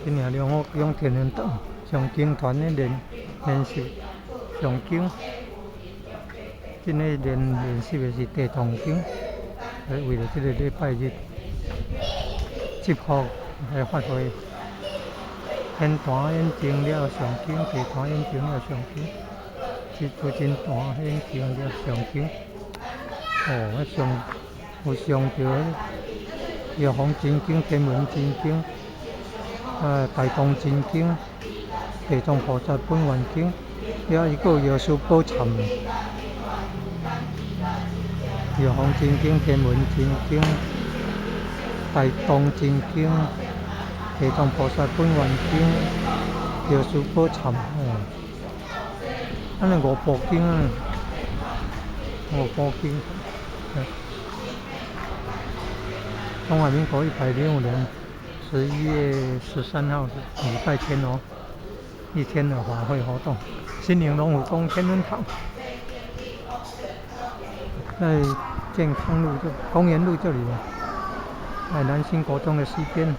今年龍虎宮天恩堂誦經團咧練練習誦經，這个練練習的是地藏經，為了這个禮拜日祝福來發揮。天壇演經了誦經，地壇演經了誦經，這主真壇演經了誦經。哦，上有上著藥王真經、天文真經、大藏真經、地藏菩薩本願經，遐伊閣有藥師寶懺。藥王真經、天文真經、大藏真經、地藏菩薩本願經、藥師寶懺，哦，按呢五部經啊，五部經。中華民國105年11月13號禮拜天哦，一天的法會活動，新營龍虎宮天恩堂，在健康路這公園路這裡，在南興國中的西邊。